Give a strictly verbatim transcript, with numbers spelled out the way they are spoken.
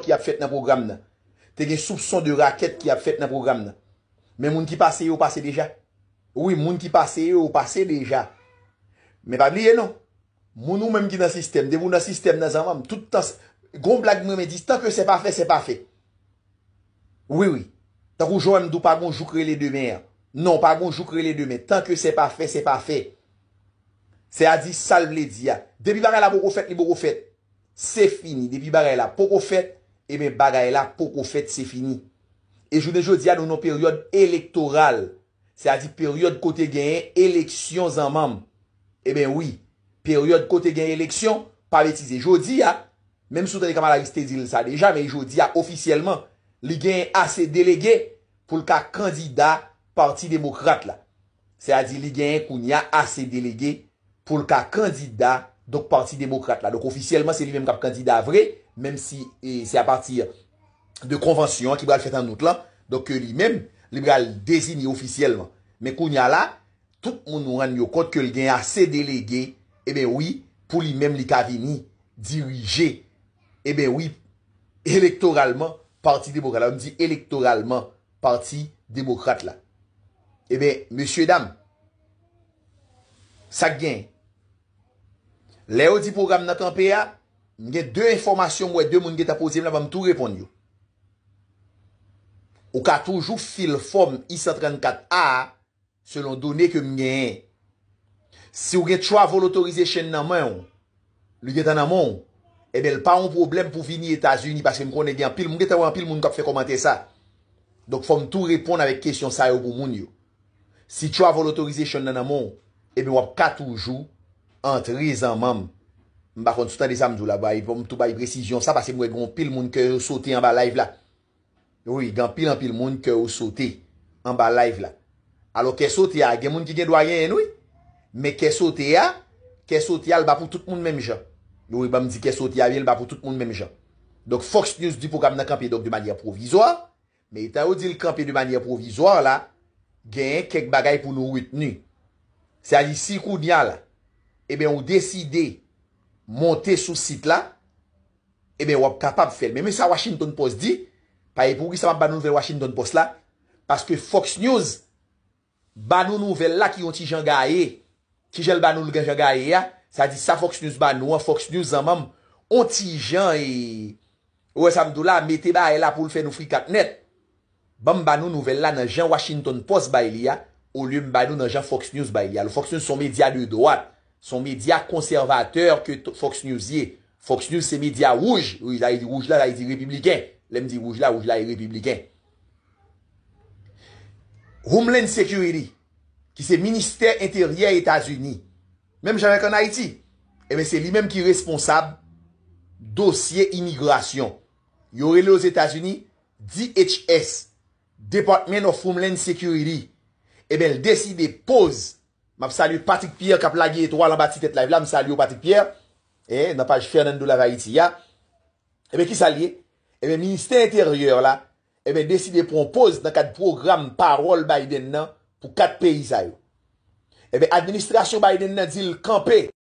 ki ap fèt nan pwogram nan. Te gen soupson de rakèt ki ap fèt nan pwogram nan. Men moun ki pase yo pase deja. Wi, moun ki pase yo pase deja. Men pa bliye non. Moun ou menm ki nan sistèm, depi w nan sistèm nan zanmanm, tout tan, gon blag mwen men di, tan ke se pa fè, se pa fè. Wi, wi. Tankou Joanne di w pa gon jou k rele demen an. Non, pa gon jou k rele demen. Tan ke se pa fè, se pa fè. Se a di sa l vle di a. Depi bagay la poko fèt, li poko fèt. Se fini. Depi bagay la poko fèt, ebyen bagay la poko fèt, se fini. E jounen jodi a, nou nan peryòd elektoral. Se a di peryòd kote genyen eleksyon zanmanm. Ebyen wi, peryòd kote genyen eleksyon, pa betize. Jodi a, menm si w tande Kamala Harris te di l sa deja, men jodi a, ofisyèlman, li genyen ase delege pou l ka kandida Pati Demokrat la. Se a di li genyen kounye a ase delege pou l ka kandida, donk, Pati Demokrat la. Donk, ofisyèlman, se li menm k ap kandida vre, menm si e, se apati de konvansyon an ki pral fèt an out lan, donk, ke li menm, li pral deziye ofisyèlman. Men kounye a la, tout moun rann yo kont ke l gen ase delege, ebyen wi, pou li menm li ka vini dirije, ebyen wi, elektoralman, Pati Demokrat la. M di elektoralman, Pati Demokrat la. Ebyen, mesye dam, sa k gen? Lè yo di pwogram nan kanpe a, m gen de enfòmasyon, m wè de moun gentan poze m la, ban m tou reponn yo. Ou ka toujou fil fòm I san trannkat A a, selon done ke m genyen. Si w gen travel authorization nan men w, li gentan nan men w, ebyen, l pa yon pwoblèm pou vini Etazini, paske m konnen gen anpil, m gentan wè anpil moun k ap fè kòmantè sa. Donk, fò m tou reponn avèk kesyon sa yo pou moun yo. Si travel authorization nan nan men w, ebyen, w ap ka toujou antre zanmanm. M pa konn si w tande sa m di w la, bay, fò m tou bay presizyon sa, paske m wè gen anpil moun kè yo sote anba live la. Wi, gen anpil, anpil moun kè yo sote anba live la. Alò, kè sote a, gen moun ki gen dwa genyen l, wi. Men kè sote a, kè sote a, l pa pou tout moun menm jan. Wi, ban m di kè sote a byen, l pa pou tout moun menm jan. Donk, Fox News di pwogram nan kanpe, donk, de manyè pwovizwa. Men etan yo di l kanpe de manyè pwovizwa la, genyen kèk bagay pou nou retni. Sètadi, si kounye a la, ebyen, ou deside monte sou sit la, ebyen, w ap kapab fè l. Men, men sa Washington Post di, pa e poukisa m ap ba nou nouvèl Washington Post la, paske Fox News ba nou nouvèl la ki yon ti jan gaye. Ki jan l ba nou l gen jan gaye a? Sa di sa Fox News ba nou an, Fox News zanmanm, on ti jan e, ou wè sa m di w la, mete bagay la pou l fè nou frikak nèt. Ban m ba nou nouvèl la nan jan Washington Post bay li a, olye m ba nou nan jan Fox News bay li a. Fox News se yon medya de dwat, se yon medya konsèvatè ke t-, Fox News ye. Fox News se medya wouj, wi, sa vle di wouj la, sa vle di repibliken. Lè m di wouj la, wouj la e repibliken. Homeland Security, ki se ministè enteryè Etazini, menm jan avèk ann Ayiti, ebyen, se li menm ki responsab dosye imigrasyon. Yo rele Ozetazini D H S, Department of Homeland Security. Ebyen, l deside poz. M ap salye Patrick Pierre k ap lage etwal anba ti tèt live la. M salye w, Patrick Pierre, e, nan paj Fernando Lavaiti a. Ebyen, ki sa l ye? Ebyen, ministè enteryè la, ebyen, deside pran yon poz nan kad pwogram pawòl Biden nan pou kat peyi sa yo. Ebyen, administrasyon Biden nan di l kanpe.